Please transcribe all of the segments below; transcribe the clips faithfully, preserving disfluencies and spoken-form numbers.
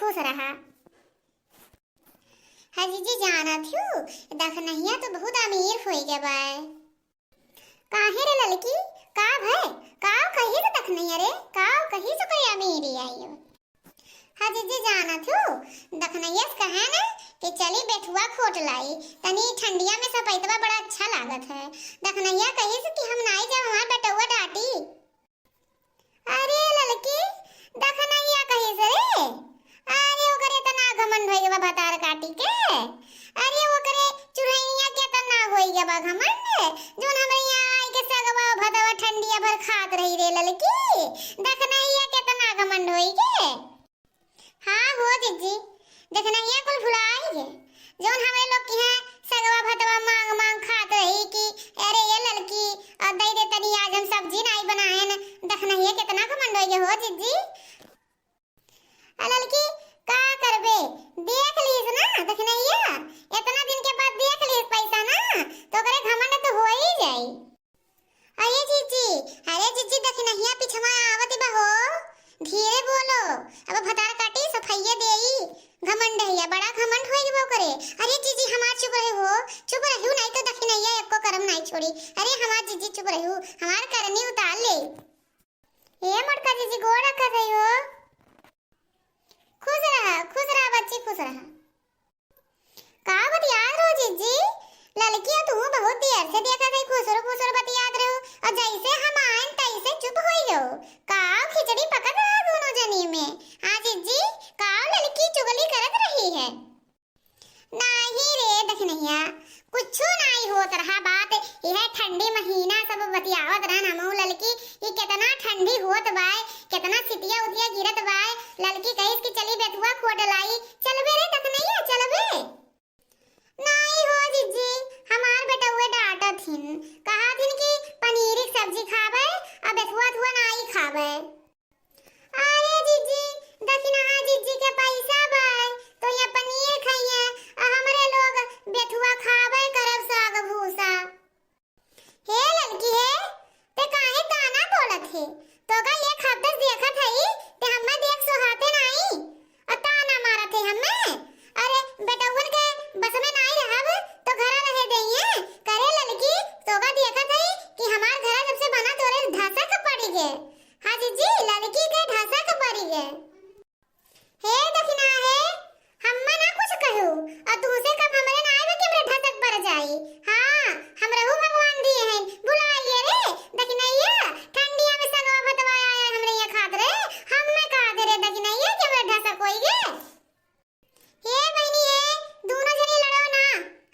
खुश रहा। हाँ जिज्जी, जानत हू, दखनहिया तो बहुत अमीर होइ गए बाय। काहे रे ललकी, का भय? का कही तो दखनहिया रे, का कही तो कोई अमीरी आई हो? हाँ जिज्जी, जानत हू, दखनहिया से कहे ना कि चली बेथुआ खोट लाई, तनी ठंडिया में सपैतवा बड़ा अच्छा लागत है। दखनहिया कहिस कि हम नाई जाब, हमार बेटउआ डांटी। अरे ललकी, दखनहिया कहिस रे, अरे ओकरे एतना घमंड होइ गवा भतार काटी के। अरे ओकरे चुरैया के एतना होइ गवा घमंड, जौन हमरे यहाँ आई के सगवा भतवा ठंडिया भर खात रही रे ललकी। दखनहिया के एतना घमंड होइ गे। हाँ हो जिज्जी, दखनहिया कुल भुलाई गे, जौन हमरे लोग के यहाँ सगवा भतवा मांग मांग खात रही कि अरे ये ललकी, और दे दे तनी, आज हम सब्जी नाई बनाएन। दखनहिया के एतना घमंड होइ गे हो जिज्जी। आ ललकी, का करबे, देख लीस ना दखनहिया, एतना दिन के बाद देख लीस पैसा ना, तो ओकरे घमंड तो होइ जाई। अरे जिज्जी, अरे जिज्जी, दखनहिया पिछवा आवत बा हो, धीरे बोलो, अब भतार काटी सफाइया देई, घमंड है या, बड़ा घमंड होइ गवा ओकरे। अरे जिज्जी, हमार चुप रहे हो, चुप रहू, नाई तो दखनहिया एको करम नाई छोड़ी। अरे हमार जिज्जी चुप रहू, हमार करनी उतार ले। ए मोटका जिज्जी, गोड़ रखत हई हो। खुश रहा, खुश रहा बच्ची, खुश रहा। का बतियात रहो जिज्जी? ललकी, तू बहुत देर से देखत हई, खुसुर फुसुर बतियात रहो, और जैसे हम आएन तैसे चुप होइ गयो। का खिचड़ी पकत रहा दोनों जनी में? हाँ जिज्जी, का ललकी चुगली करत रही है? नाही रे दखनहिया, कुछु नाही होत रहा बात। यह ठंडी महीना सब बतियावत रहन हमहू ललकी कि केतना ठंडी होत बाय, केतना सितिया उतिया गिरत बाय। ललकी कहिस कि चली बेथुआ खोट लाई। चलबे रे दखनहिया, चलबे? नाही हो जिज्जी, हमार बेटउए डांटत हिन, कहत हिन कि पनीरी के सब्जी खाबे और बेथुआ थुआ नाही खाबे। अरे जिज्जी, दखिनहा जिज्जी के पैसा बाय, तो ये पनीर खइहे, आ हमरे लोग बेथुआ खाबे करब साग भूसा। हे ललकी हे, ते काहे ताना बोलत हे? तोका एक हफ्ते से देखत हई, ते हम्मे देख सोहाते नाई, और ताना मारत हे हम्मे। अरे बेटउन के बस में नाई रहब, तो घरा रहे देइहे। करे ललकी, तोका देखत हई कि हमार घरा जब से बना तोरे धसक पड़ी गे। हाँ जिज्जी, ललकी के धसक पड़ी गे। हे दखिनहा हे, हम्मे ना कुछ कहू, और तुहसे कब हमरे ना आवे कि हमरे धसक पर जाई। हाँ, हमरहू भगवान दिए हैं, बुलाइए रे दखिनहिया, ठंडिया में सगवा भतवा आया हमरे यहाँ खात रहे, हम्मे कहा दे रे दखिनहिया कि हमरे धसक होई गे। हे बहिनी हे, दोनों जनी लड़ो ना,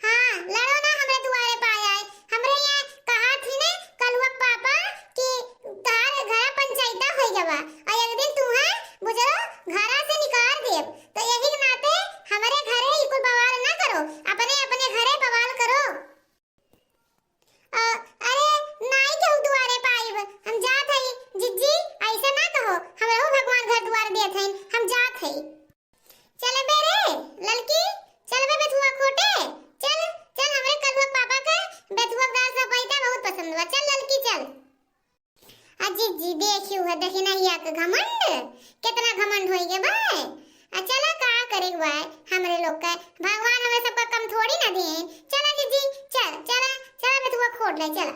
हाँ, लड़ो ना हमरे दुआरे पाए आए। हमरे यहाँ कहा थी ने कलुआ के पापा कि तार घरा पंचायता होई गवा, और एक दिन तुहे बुजरो घरा से निकाल देब। तो यही के नाते हमरे घरे ई कुल बवाल ना करो, अपने अपने घरे बवाल करो। अ, अरे नाई केहू दुआरे पाइब, हम जात हई। जिज्जी, ऐसे ना कहो, हमरहू भगवान घर दुआर देत हईन, हम जात हई। चलबे रे ललकी, चलबे बेथुआ खोटे, चल, चल, हमरे कलुआ के पापा के बेथुआ के दाल सपैता बहुत पसंद बा, चल ललकी चल। आ जिज्जी देखियो है दखिनहिया के घमंड, केतना घमंड होई गे बाय। आ चला का करे के बाय, हमरे लोग के भगवान हमरे सबका कम थोड़ी ना देन। चला जिज्जी, चल, चला, चला बेथुआ खोट ले, चला।